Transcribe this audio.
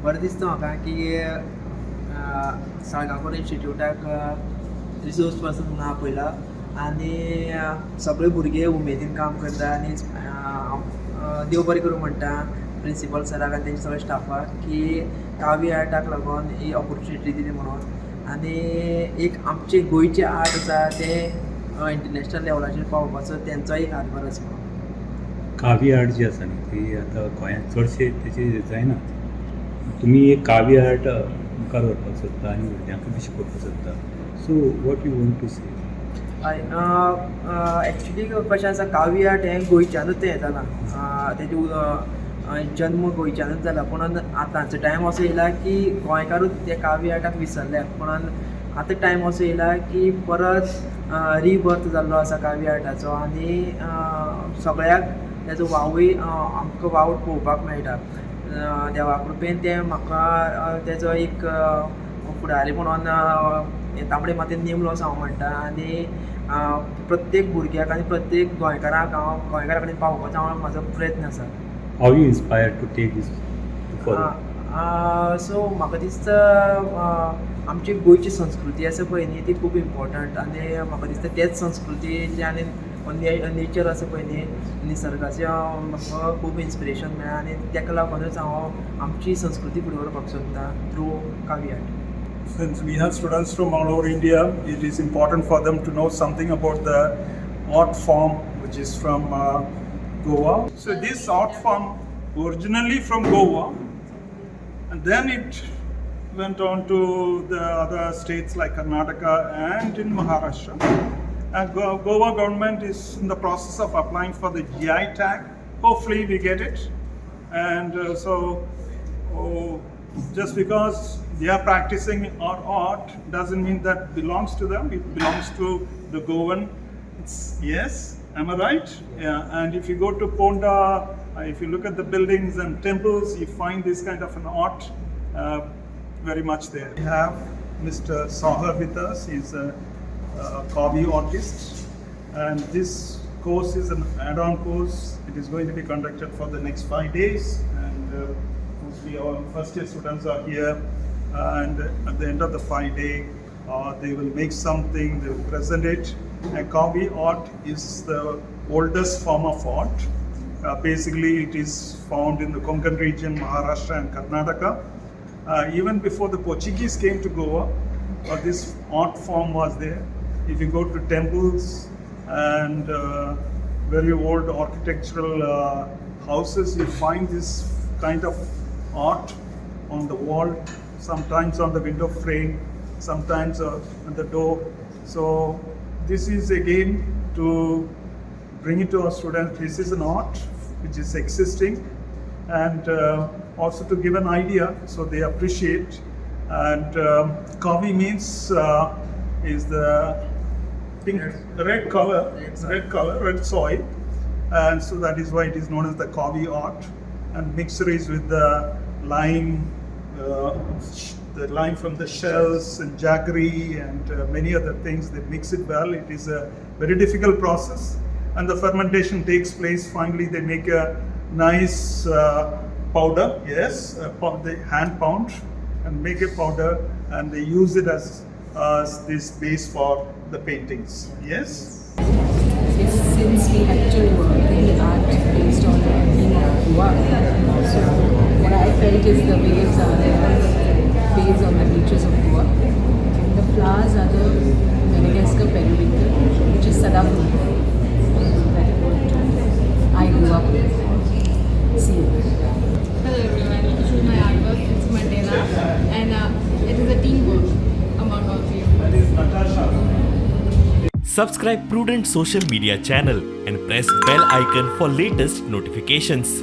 बरें दिसता म्हाका की साळगांवकर इन्स्टिट्यूटाक रिसोर्स पर्सन म्हणून आपयला आनी सगळे भुरगे उमेदीन काम करता. आनी हांव देव बरें करूं म्हणटा प्रिंसिपल सराक आनी तेंच्या सगळ्या स्टाफाक की कावी आर्टाक लागून ही ऑपॉर्चुनिटी दिली म्हणून. आनी एक आमचे गोंयचें आर्ट आसा तें इंटरनॅशनल लेवलाचेर पावोवपाचो तेंचोय एक हातभार आसा म्हणून. कावी आर्ट जी आसा न्ही, ती आतां गोंयांत चडशे तेची जायना. तुमी एक कावी आर्ट मुखार व्हरपाक सोदता आनी भुरग्यांकूय बी शिकोवपाक सोदता, so what you want to say? हय, एक्चुली कशें आसा, कावी आर्ट हें गोंयच्यानूच तें जालां, तेजें जन्म गोंयच्यानूच जाला. पूण आतांचो टायम असो येयला की गोंयकारूच ते कावी आर्टाक विसरल्यात. पूण आतां टायम असो येयला की परत रिबर्थ जाल्लो आसा कावी आर्टाचो आनी सगळ्याक तेजो वावूय आमकां वावर पळोवपाक मेळटा. देवा कृपेन तें म्हाका तेजो एक फुडारी म्हणून तांबडे मातयेन नेमलो असो हांव म्हणटा. आनी प्रत्येक भुरग्याक आनी प्रत्येक गोंयकाराक हांव गोंयकारा कडेन पावोवपाचो हांव म्हाजो प्रयत्न आसा. How you inspire to take this forward? So म्हाका दिसता, आमची गोंयची संस्कृती आसा पळय न्ही, ती खूब इम्पॉर्टंट. आनी म्हाका दिसता तेच संस्कृतीचे आनी नेचर आसा पळय न्ही, निसर्गाचें म्हाका खूब इन्स्पिरेशन मेळ्ळां आनी ताका लागूनच हांव आमची संस्कृती फुडें व्हरपाक सोदतां through Kaavi art. Since we have students from all over India, it is important for them to know something about the art form which is from Goa. So this art form originally from Goa, and then it went on to the other states like Karnataka and in Maharashtra. And Goa government is in the process of applying for the GI tag. Hopefully we get it. And so, oh, just because they are practicing our art doesn't mean that belongs to them. It belongs to the Goan. Yes, am I right? Yeah. And if you go to Ponda, if you look at the buildings and temples, you find this kind of an art very much there. We have Mr. Sahar with us. He's a Kavi artist, and this course is an add-on course. It is going to be conducted for the next 5 days, and mostly our first year students are here. And at the end of the 5 day, they will make something, they will present it. And Kavi art is the oldest form of art. Basically, it is found in the Konkan region, Maharashtra and Karnataka. Even before the Portuguese came to Goa, this art form was there. If you go to temples and very old architectural houses, you find this kind of art on the wall, sometimes on the window frame, sometimes on the door. So this is again to bring it to our students. This is an art which is existing, and also to give an idea so they appreciate. And Kavi means is the pink, red color, red color, red soil, and so that is why it is known as the Kavi art. And mixture is with the lime, the lime from the shells and jaggery and many other things. They mix it well. It is a very difficult process, and the fermentation takes place. Finally, they make a nice powder. Yes, they hand pound and make a powder, and they use it as this base for the paintings. Yes. Yes, since we had to do the art based on the theme of Goa, so what I felt is the waves are the waves on the beaches of Goa, and the flowers are the Madagascar periwinkle, which is Sadaful. That is what I grew up seeing. Hello everyone, this is my artwork. It's Mandela, and it is a teamwork among all three of us. That is Natasha. Subscribe Prudent Social Media channel and press bell icon for latest notifications.